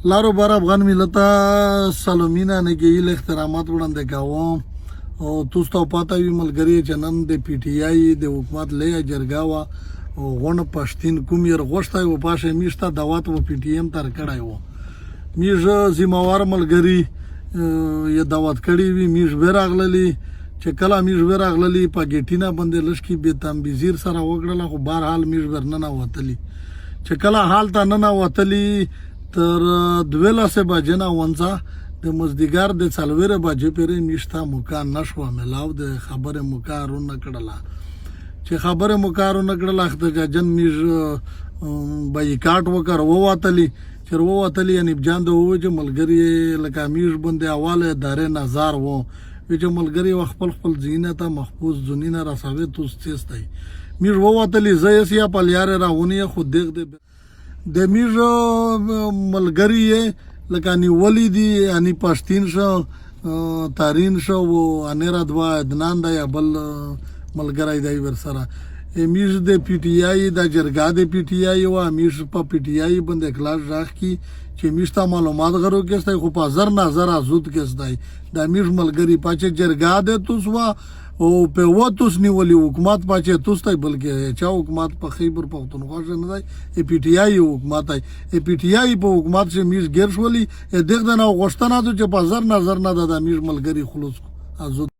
لارو بر افغان ملت سلامینه نګیل احترامات وړاندې کوم او تاسو ته پته وي ملګری چې نن د پی ټی آی د حکومت لویه جرګه وه او غون پښتین کوم یې غوښتی و پاشه میشته دعوت و پی ټی ایم تر کړی و میږ ذمہوار ملګری یې دعوت کړی وي میږ به راغللی چې کله میږ به راغللی په ګیټینا باندې لشکې به تنبیزیر سره وکړله خو بهرحال میږ ورننه وتلی چې کله حال ته ننوتلی تر 12 بجې نه ونځه د مزدیګر د 4 بجې پورې میشته موقع نشوه ملاو د خبرې موقع رونه کړله چې خبرې موقع رونه کړله احتجاجن میږ بایکاټ وکړ ووتلی چې ووتلی یعنی جان د ووی چې ملګری لکه میږ باندې اواله ادارې نظر وو وی چې ملګری و خپل خپل ځینه ته محفوظ ځونینه رساوي توس چیستای میږ ووتلی زه یې سیا په لیارې راونی خو دغ د د میږ ملګری یې لکه نیولې دي یعنی پښتین شو تارین شو او انیرا دوا عدنان دا یا بل ملګری دی ورسره میږ د پی ټی آی د جرګه د پی ټی آی او میږ په پی ټی آی باندې کلاس راخ کی چې میږ ته معلومات غرو کېسته خو په زر نظر ازود کېسته د میږ ملګری پاچه جرګه د توسوا او په وتوس نیولې حکومت پاچه توس ته بلکې چا حکومت په خیبر پښتونخوا کې نه دی ای پی ټی آی حکومت دی ای پی ټی آی په حکومت کې میږ ګیر شولې دغه نه غوښتنه ده چې په زر نظر نه ده د میږ ملګری خلوص کو.